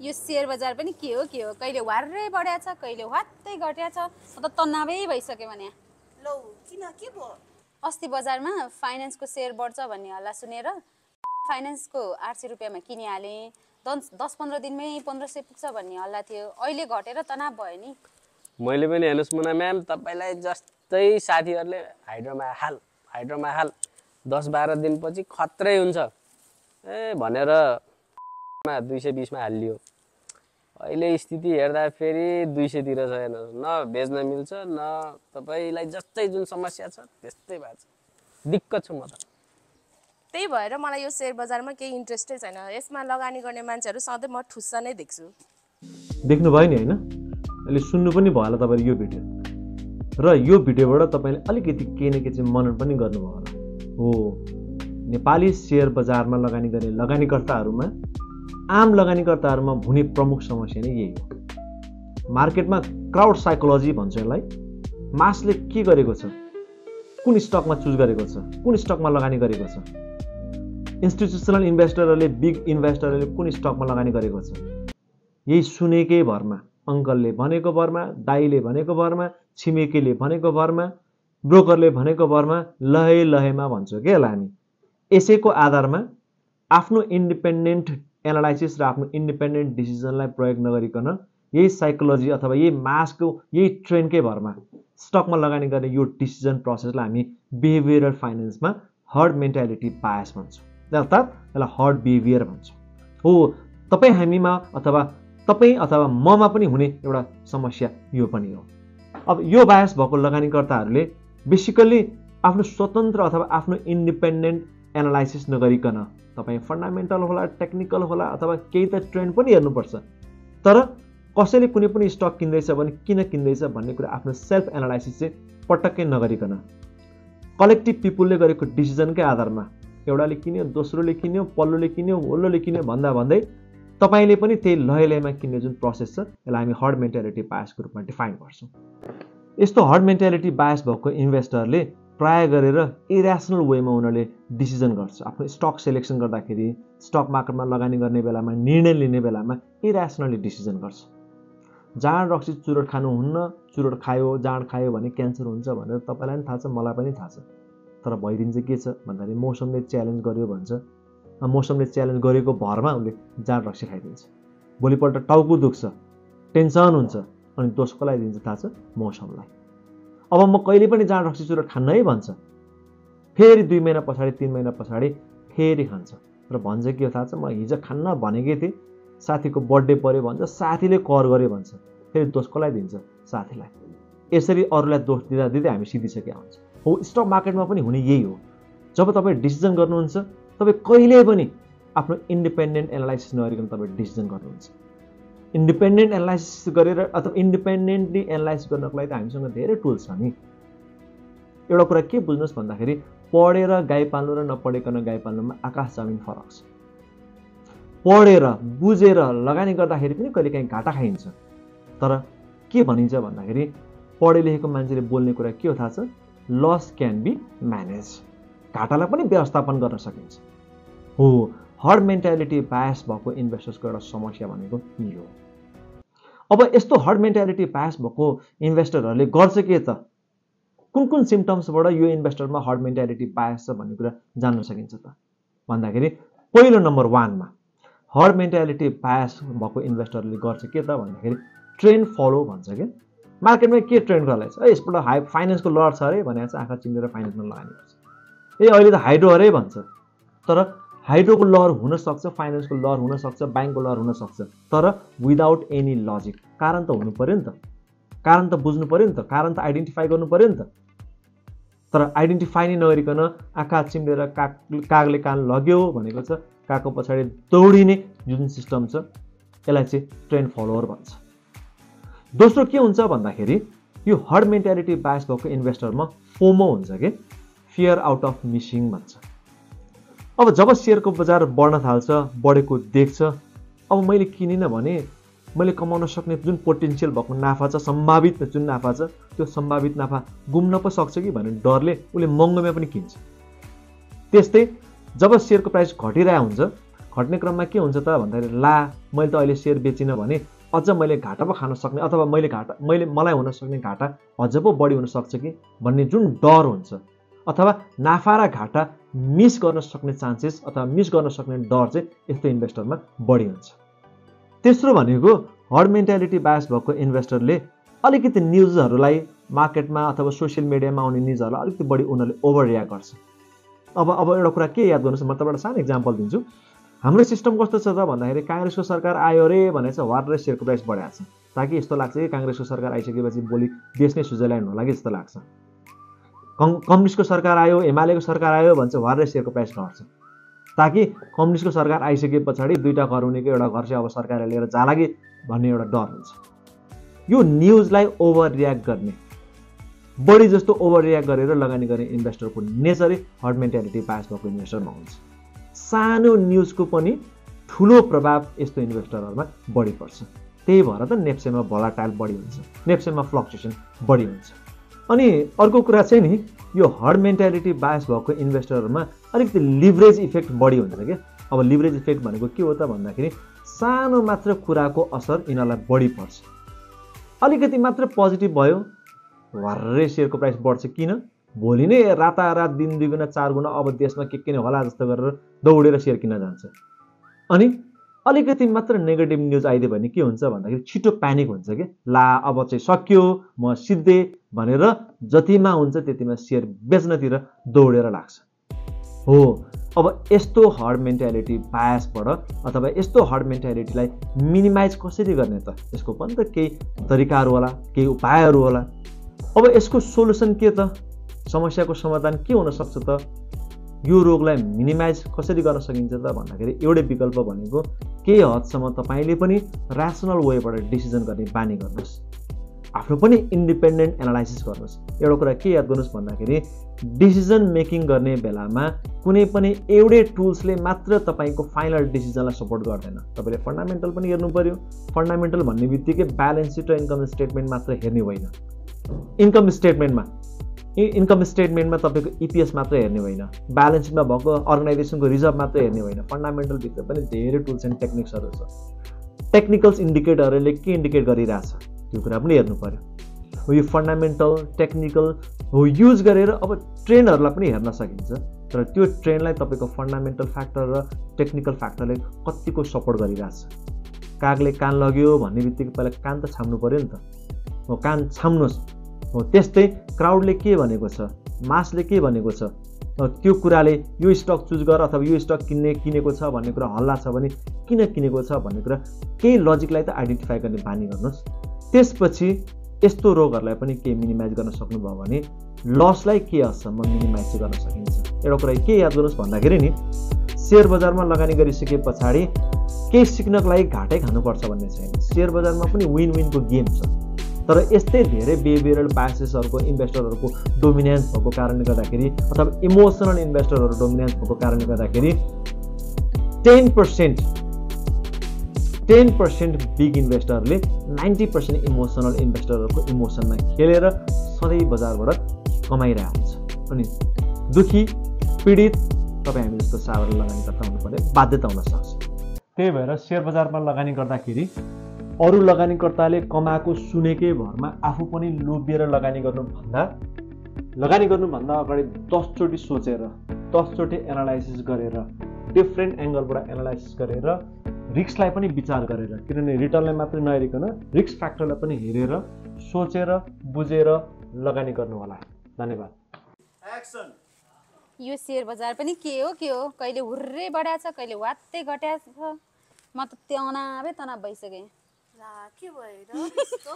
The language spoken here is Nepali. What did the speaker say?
यो शेयर बजार पनि के हो कहिले वार्रै बढ्या छ कहिले वात्तै घट्या छ म त तनावै भइसक्यो भने लौ किन के भयो अस्ति बजारमा फाइनान्सको शेयर बढ्छ भन्ने हल्ला सुनेर फाइनान्सको 800 रुपैयाँमा किनिहाले 10-15 दिनमै 1500 पुग्छ भन्ने हल्ला थियो अहिले घटेर तनाव भयो नि मैले पनि हेर्नुस् मुना म्याम तपाईलाई जस्तै साथीहरुले हाइड्रोमा हाल 10-12 दिनपछि खत्रै हुन्छ ए भनेर 220 मा हालियो अहिले स्थिति हेर्दा फेरि 200 तिर छैन न बेच्न मिल्छ न तपाईलाई जस्तै जुन समस्या छ त्यस्तै भएको छ दिक्कत छु म त त्यही भएर मलाई यो शेयर बजारमा केही इन्ट्रेस्टै छैन यसमा लगानी गर्ने मान्छेहरु सधैँ म ठुस्स नै देख्छु देख्नु भयो नि हैन अहिले सुन्नु पनि भयो होला तपाईले यो भिडियो र यो भिडियोबाट तपाईले अलिकति के न के चाहिँ मनन पनि गर्नुभयो होला हो नेपाली शेयर बजारमा लगानी गर्ने लगानीकर्ताहरुमा आम लगानीकर्ताहरुमा हुने प्रमुख समस्या नै यही हो मार्केटमा क्राउड साइकोलोजी भन्छ यसलाई मासले के गरेको छ कुन स्टकमा चुज गरेको छ कुन स्टकमा लगानी गरेको छ इन्स्टिट्युसनल इन्भेस्टरहरूले बिग इन्भेस्टरहरूले कुन स्टकमा लगानी गरेको छ यही सुनेकै भरमा अंकलले भनेको भरमा दाइले भनेको भरमा छिमेकीले भनेको भरमा ब्रोकरले भनेको भरमा लहेमा भन्छ के होला हामी यसैको आधारमा आफ्नो इन्डिपेन्डेन्ट एनालाइसिस र आफ्नो इन्डिपेन्डेन्ट डिसिजनलाई प्रयोग नगरिकन यही साइकोलोजी अथवा यही मासको यही ट्रेन्डकै भरमा स्टकमा लगानी गर्ने यो डिसिजन प्रोसेसलाई हामी बिहेभियरल फाइनान्समा हर्ड मेन्टालिटी बायस भन्छौँ अर्थात् यसलाई हर्ड बिहेभियर भन्छौँ हो तपाईँ हामीमा अथवा तपाईँ अथवा ममा पनि हुने एउटा समस्या यो पनि हो अब यो बायस भएको लगानीकर्ताहरूले बेसिकली आफ्नो स्वतन्त्र अथवा आफ्नो इन्डिपेन्डेन्ट एनालाइसिस नगरिकन तपाईँ फन्डामेन्टल होला टेक्निकल होला अथवा केही त ट्रेन्ड पनि हेर्नुपर्छ तर कसैले कुनै पनि स्टक किन्दैछ भने किन किन्दैछ भन्ने कुरा आफ्नो सेल्फ एनालाइसिस चाहिँ पटक्कै नगरिकन कलेक्टिभ पिपुलले गरेको डिसिजनकै आधारमा एउटाले किन्यो दोस्रोले किन्यो पल्लोले किन्यो वल्लोले किन्यो भन्दा भन्दै तपाईले पनि त्यही लयमा किन्ने जुन प्रोसेस छ यसलाई हामी हर्ड मेन्टालिटी बायसको रूपमा डिफाइन गर्छौँ यस्तो हर्ड मेन्टालिटी बायस भएको इन्भेस्टरले प्राय गरेर इरेसनल वेमा उनीहरूले डिसिजन गर्छ आफ्नो स्टक सेलेक्सन गर्दाखेरि स्टक मार्केटमा लगानी गर्ने बेलामा निर्णय लिने बेलामा इरेसनली डिसिजन गर्छ जाँड रक्सी चुरोट खानुहुन्न चुरोट खायो जाँड खायो भने क्यान्सर हुन्छ भनेर तपाईलाई पनि थाहा छ मलाई पनि थाहा छ तर भइदिन्छ के छ भन्दाखेरि मौसमले च्यालेन्ज गर्यो भन्छ मौसमले च्यालेन्ज गरेको भरमा उसले जाँड रक्सी खाइदिन्छ भोलिपल्ट टाउको दुख्छ टेन्सन हुन्छ अनि दोष कसलाई दिन्छ थाहा छ मौसमलाई अब म कहिले पनि जाँड रक्सी चुरोट खान्न है भन्छ फेरि 2 महिना पछाडि 3 महिना पछाडि फेरि खान्छ र भन्छ के हो थाहा छ म हिजो खान्न भनेकै थिएँ साथीको बर्थडे पर्यो भन्छ साथीले कर गर्यो भन्छ फेरि दोष कसलाई दिन्छ साथीलाई यसरी अरूलाई दोष दिँदा दिँदै हामी सिधिसकेका हुन्छ हो स्टक मार्केटमा पनि हुने यही हो जब तपाईँ डिसिजन गर्नुहुन्छ तपाईँ कहिले पनि आफ्नो इन्डिपेन्डेन्ट एनालाइसिस नगरिकन तपाईँ डिसिजन गर्नुहुन्छ इन्डिपेन्डेन्ट एनालाइसिस गरेर अथवा इन्डिपेन्डेन्टली एनालाइसिस गर्नको लागि त हामीसँग धेरै टुल्स छ नि एउटा कुरा के बुझ्नुहोस् भन्दाखेरि पढेर गाई पाल्नु र नपढेकन गाई पाल्नुमा आकाश जमिन फरक छ पढेर बुझेर लगानी गर्दाखेरि पनि कहिलेकाहीँ घाटा खाइन्छ तर के भनिन्छ भन्दाखेरि पढे लेखेको मान्छेले बोल्ने कुरा के हो थाहा छ लस क्यान बी म्यानेज घाटालाई पनि व्यवस्थापन गर्न सकिन्छ हो हर्ड मेन्टालिटी बायस भएको इन्भेस्टर्सको एउटा समस्या भनेको यो हो अब यस्तो हर्ड मेन्टालिटी बायस भएको इन्भेस्टरहरूले गर्छ के त कुन सिम्पटम्सबाट यो इन्भेस्टरमा हर्ड मेन्टालिटी बायस छ भन्ने कुरा जान्न सकिन्छ त भन्दाखेरि पहिलो नम्बर 1 मा हर्ड मेन्टालिटी बायस भएको इन्भेस्टरले गर्छ के त भन्दाखेरि ट्रेन्ड फलो भन्छ के मार्केटमा के ट्रेन्ड गर्दैछ ए यसपल्ट हाई फाइनान्सको लड छ अरे भनेर चाहिँ आँखा चिम्लेर फाइनान्समा लगानी गर्छ ए अहिले त हाइड्रो अरे भन्छ तर हाइड्रोको लहर हुन सक्छ फाइनान्सको लहर हुन सक्छ बैंकको लहर हुन सक्छ तर विदाउट एनी लजिक कारण त हुनु पर्यो नि त कारण त बुझ्नु पर्यो नि त कारण त आइडेन्टिफाई गर्नु पर्यो नि त तर आइडेन्टिफाई नै नगरिकन आँखा चिम्लेर कागले कान लग्यो भनेको छ कागको पछाडि दौडिने जुन सिस्टम छ यसलाई चाहिँ ट्रेन्ड फलोअर भन्छ दोस्रो के हुन्छ भन्दाखेरि यो हर्ड मेन्टालिटी बायस भएको इन्भेस्टरमा फोमो हुन्छ के फियर आउट अफ मिसिङ भन्छ अब जब शेयरको बजार बढ्न थाल्छ बढेको देख्छ अब मैले किनिन भने मैले कमाउन सक्ने जुन पोटेन्शियल भएको नाफा छ सम्भावित जुन नाफा छ त्यो सम्भावित नाफा गुम्न पो सक्छ कि भन्ने डरले उसले महँगोमा पनि किन्छ त्यस्तै जब शेयरको प्राइस घटिरहेको हुन्छ घट्ने क्रममा के हुन्छ त भन्दाखेरि ला मैले त अहिले सेयर बेचिनँ भने अझ मैले घाटा पो खान सक्ने अथवा मलाई हुन सक्ने घाटा अझ पो बढी हुन सक्छ कि भन्ने जुन डर हुन्छ अथवा नाफा र घाटा मिस गर्न सक्ने चान्सेस अथवा मिस गर्न सक्ने डर चाहिँ यस्तो इन्भेस्टरमा बढी हुन्छ। तेस्रो भनेको हर्ड मेन्टालिटी बायस भएको इन्भेस्टरले अलिकति न्युजहरूलाई मार्केटमा अथवा सोसियल मिडियामा आउने न्युजहरूलाई अलिकति बढी उनीहरूले ओभर रियाक्ट गर्छ। अब एउटा कुरा के याद गर्नुहोस्, म तपाईँलाई सानो इक्जाम्पल दिन्छु। हाम्रो सिस्टम कस्तो छ त भन्दाखेरि काङ्ग्रेसको सरकार आयो रे भनेर चाहिँ वार र सेयरको प्राइस बढाएको छ, ताकि यस्तो लाग्छ कि काङ्ग्रेसको सरकार आइसकेपछि भोलि देश नै स्विजरल्यान्ड होला कि जस्तो लाग्छ। कम्युनिस्टको सरकार आयो, एमालेको सरकार आयो भने चाहिँ वार र सेयरको प्राइस घट्छ, ताकि कम्युनिस्टको सरकार आइसके पछाडि दुईवटा घर हुनेको एउटा घर चाहिँ अब सरकारले लिएर जाला कि भन्ने एउटा डर हुन्छ। यो न्युजलाई ओभर रियाक्ट गर्ने, बढी जस्तो ओभर रियाक्ट गरेर लगानी गर्ने इन्भेस्टरको नेचरै हर्ड मेन्टालिटी बायस भएको इन्भेस्टरमा हुन्छ। सानो न्युजको पनि ठुलो प्रभाव यस्तो इन्भेस्टरहरूमा बढी पर्छ। त्यही भएर त नेप्सेमा भोलाटाइल बढी हुन्छ, नेप्सेमा फ्लक्चुएसन बढी हुन्छ। अनि अर्को कुरा चाहिँ नि यो हर्ड मेन्टालिटी बायस भएको इन्भेस्टरहरूमा अलिकति लिभरेज इफेक्ट बढी हुन्छ क्या। अब लिभरेज इफेक्ट भनेको के हो त भन्दाखेरि सानो मात्र कुराको असर यिनीहरूलाई बढी पर्छ। अलिकति मात्र पोजिटिभ भयो भर्रै सेयरको प्राइस बढ्छ, किन भोलि नै रातारात दिन 2 गुणा 4 गुणा अब देशमा के होला जस्तो गरेर दौडेर सेयर किन्न जान्छ। अनि अलिकति मात्र नेगेटिभ न्युज आइदियो भने के हुन्छ भन्दाखेरि छिटो प्यानिक हुन्छ कि ला अब चाहिँ सक्यो म सिद्धे भनेर जतिमा हुन्छ त्यतिमा सेयर बेच्नतिर दौडेर लाग्छ। हो अब यस्तो हर्ड मेन्टालिटी बायसबाट अथवा यस्तो हर्ड मेन्टालिटीलाई मिनिमाइज कसरी गर्ने त, यसको पनि त केही तरिकाहरू होला, केही उपायहरू होला। अब यसको सोलुसन के त, समस्याको समाधान के हुन सक्छ त, यो रोगलाई मिनिमाइज कसरी गर्न सकिन्छ त भन्दाखेरि एउटै विकल्प भनेको केही हदसम्म तपाईँले पनि ऱ्यासनल वेबाट डिसिजन गर्ने बानी गर्नुहोस्, आफ्नो पनि इन्डिपेन्डेन्ट एनालाइसिस गर्नुहोस्। एउटा कुरा के याद गर्नुहोस् भन्दाखेरि डिसिजन मेकिङ गर्ने बेलामा कुनै पनि एउटै टुल्सले मात्र तपाईँको फाइनल डिसिजनलाई सपोर्ट गर्दैन। तपाईँले फन्डामेन्टल पनि हेर्नु पर्यो। फन्डामेन्टल भन्ने बित्तिकै ब्यालेन्स सिट र इन्कम स्टेटमेन्ट मात्र हेर्ने होइन। इन्कम स्टेटमेन्टमा तपाईँको इपिएस मात्र हेर्ने होइन, ब्यालेन्स सिटमा भएको अर्गनाइजेसनको रिजर्भ मात्र हेर्ने होइन, फन्डामेन्टलभित्र पनि धेरै टुल्स एन्ड टेक्निक्सहरू छ। टेक्निकल्स इन्डिकेटरहरूले के इन्डिकेट गरिरहेछ त्यो कुरा पनि हेर्नु पर्यो। हो यो फन्डामेन्टल टेक्निकल हो युज गरेर अब ट्रेन्डहरूलाई पनि हेर्न सकिन्छ, तर त्यो ट्रेन्डलाई तपाईँको फन्डामेन्टल फ्याक्टर र टेक्निकल फ्याक्टरले कतिको सपोर्ट गरिरहेछ। कागले कान लग्यो भन्ने बित्तिकै पहिला कान त छाम्नु पर्यो नि त, हो कान छाम्नुहोस्। हो त्यस्तै क्राउडले के भनेको छ, मासले के भनेको छ, त्यो कुराले यो स्टक चुज गर अथवा यो स्टक किनेको छ भन्ने कुरा हल्ला छ भने किन किनेको छ भन्ने कुरा केही लजिकलाई त आइडेन्टिफाई गर्ने बानी गर्नुहोस्। त्यसपछि यस्तो रोगहरूलाई पनि केही मिनिमाइज गर्न सक्नुभयो भने लसलाई के हदसम्म मिनिमाइज चाहिँ गर्न सकिन्छ। एउटा कुरा के याद गर्नुहोस् भन्दाखेरि नि सेयर बजारमा लगानी गरिसके पछाडि केही सिक्नको लागि घाटै खानुपर्छ भन्ने छैन। सेयर बजारमा पनि विन विनको गेम छ, तर यस्तै धेरै बिहेभियरल बायसेसहरूको इन्भेस्टरहरूको डोमिनेन्स भएको कारणले गर्दाखेरि अथवा इमोसनल इन्भेस्टरहरू डोमिनेन्स भएको कारणले गर्दाखेरि 10% बिग इन्भेस्टरले 90% इमोसनल इन्भेस्टरहरूको इमोसनमा खेलेर सधैँ बजारबाट कमाइरहेको हुन्छ। अनि दुखी पीडित तपाईँ हामी जस्तो साधारण लगानीकर्ता हुनुपर्ने बाध्यता हुनसक्छ। त्यही भएर सेयर बजारमा लगानी गर्दाखेरि अरू लगानीकर्ताले कमाएको सुनेकै भरमा आफू पनि लोभिएर लगानी गर्नुभन्दा अगाडि 10 चोटि सोचेर 10 चोटि एनालाइसिस गरेर डिफ्रेन्ट एङ्गलबाट एनालाइसिस गरेर रिस्कलाई पनि विचार गरेर, किनभने रिटर्नलाई मात्रै नहेरिकन रिस्क फ्याक्टरलाई पनि हेरेर सोचेर बुझेर लगानी गर्नु होला। धन्यवाद। यो सेयर बजार पनि के हो कहिले हुर्रे बढाएको छ, कहिले वात्तै घटाएको छ। म त तनावै तनाव भइसकेँ। ला के भयो र यस्तो